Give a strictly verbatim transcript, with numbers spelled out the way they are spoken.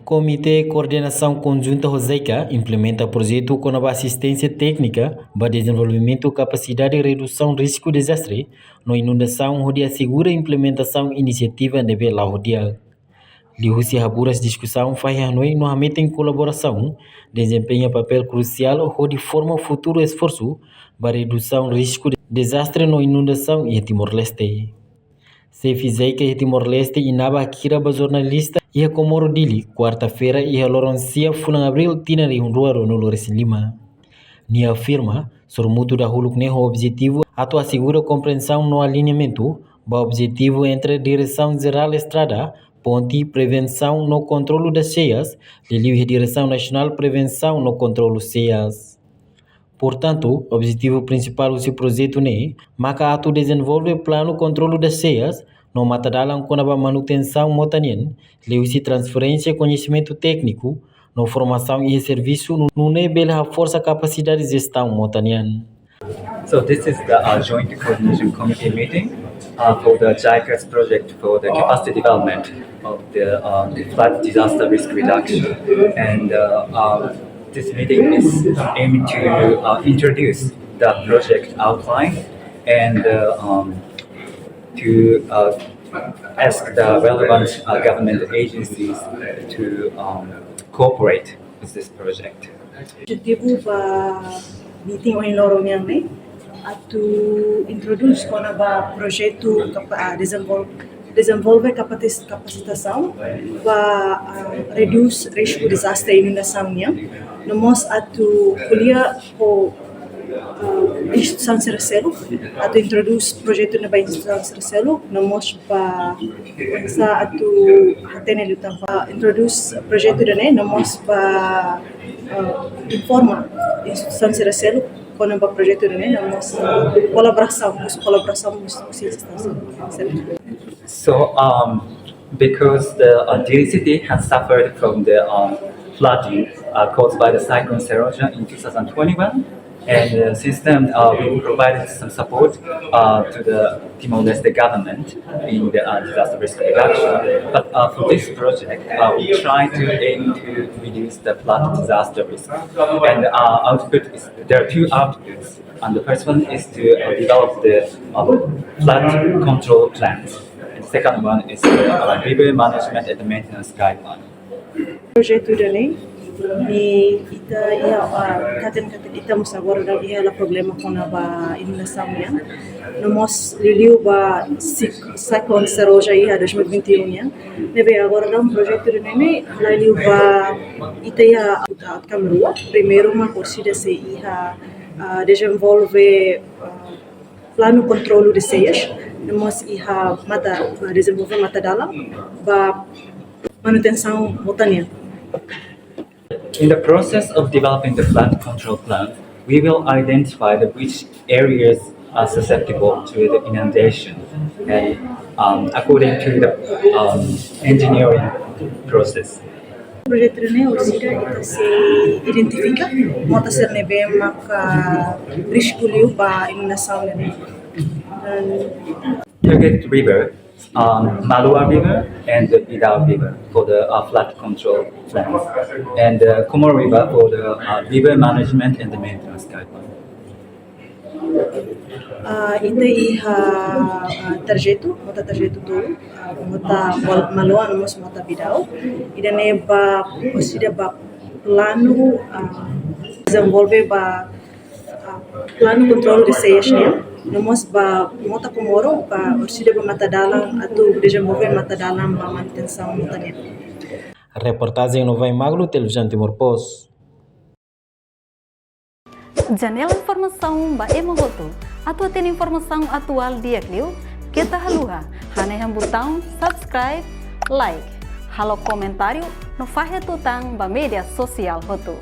Komité Koordenasaun Konjunta ho JICA implementa projetu kona-ba asisténsia téknika ba dezenvolvimentu kapasidade redusaun risku dezastre no inundasaun hodi asegura implementasaun inisiativa ne'ebé la'o di'ak. Liuhusi haburas diskusaun fahe hanoin no hametin kolaborasaun dezempeña papél krusiál hodi forma futuru esforsu ba redusaun risku de dezastre no inundasaun iha Timor-Leste. Xefe JICA iha Timor-Leste inaba hakirak ba jornalista iha Comoro Daily, kuarta-feira iha loron sia fulan Abríl tinan rihun rua ruanulu resin lima. Nia afirma, sorumutu dahuluk ne'e ho objetivu atu asegura komprensaun no aliñamentu ba objetivu entre Diresaun Jerál Estrada, Ponte, Prevensaun no Kontrolu das Cheias, liuliu iha Diresaun Nasionál Prevensaun no Kontrolu Cheias. Portantu, objetivu prinsipál husi projetu ne'e maka atu dezenvolve planu kontrolu das cheias no matadalan kona-ba manutensaun mota nian, liuhusi transferénsia koñesimentu tékniku no formasaun iha servisu nu-, nune'e bele haforsa kapasidade jestaun mota nian. So this is the uh, joint coordination committee meeting uh, for the JICA's project for the capacity development of the um, flood disaster risk reduction. And uh, um, this meeting is aimed to uh, introduce the project outline and uh, um, to uh, ask the relevant uh, government agencies to um, cooperate with this project. Objetivu ba meeting ohin loron nian ne'e atu introdús kona-ba projetu kapa-, ah, dezenvol-, dezenvolve kapatis-, kapasitasaun ba, ah, redús risku dezastre inundasaun nian. No mós atu ko'alia ho, ah, instituisaun sira seluk, atu introdús projetu ne'e ba instituisaun sira seluk, no mós ba, hanesan atu hatene liután ba introdús projetu ida-ne'e, no mós ba, ah, informa instituisaun sira seluk kona-ba projetu ida-ne'e, no mós, ah, kolaborasaun, mós kolaborasaun mós instituisaun sira seluk. So, um, because the uh, Dili city has suffered from the um, flooding uh, caused by the Cyclone Seroja in two thousand twenty-one, and uh, since then uh, we provided some support uh, to the Timor-Leste government in the uh, disaster risk reduction. But uh, for this project, uh, we try to aim to reduce the flood disaster risk. And uh, output is, there are two outputs. And the first one is to uh, develop the uh, flood control plans. And the second one is the uh, river management and the maintenance guideline. Projetu ida-ne'e, ne'e ita iha, ah, katen-katen ita mós agora daudaun iha hela problema kona-ba inundasaun nian. No mós liuliu ba cik-, Cyclone Seroja iha dois mil e vinte e um nian. Ne'ebé agora daudaun projetu ida-ne'e, ne'e halai liu ba ita iha outcome rua. Primeiru mak orsida sei iha, ah, dezenvolve, ah, planu kontrolu de cheias, no mós iha mata, ah, dezenvolve matadalan ba manutensaun mota nian. In the process of developing the flood control plan, we will identify the which areas are susceptible to the inundation and um, according to the um, engineering process. Projetu ne'e orsida ita sei identifika mota sira ne'ebé maka risku liu ba inundasaun ne'e. Dan target river, um, Malua River and the Bidau River for the uh, flood control plans, and the Comoro River for the uh, river management and the maintenance guideline. Ah, ita iha, ah, tarjetu, mota tarjetu tolu, ah, mota Mal-, Malua no mós mota Bidau. Ida-ne'e ba, orsida ba planu, ah, dezenvolve ba, ah, planu kontrolu de cheias nian, no mós ba mota Comoro, ba orsida ba matadalan, atu dezenvolve matadalan ba manutensaun mota nian. Reportajen Novai Maglu, Televizaun Timor Post. Janela informasaun ba ema hotu. Atu hatene informasaun atuál di'ak liu, keta haluha hanehan butaun subscribe, like, halo komentáriu no fahe tutan ba média sosiál hotu.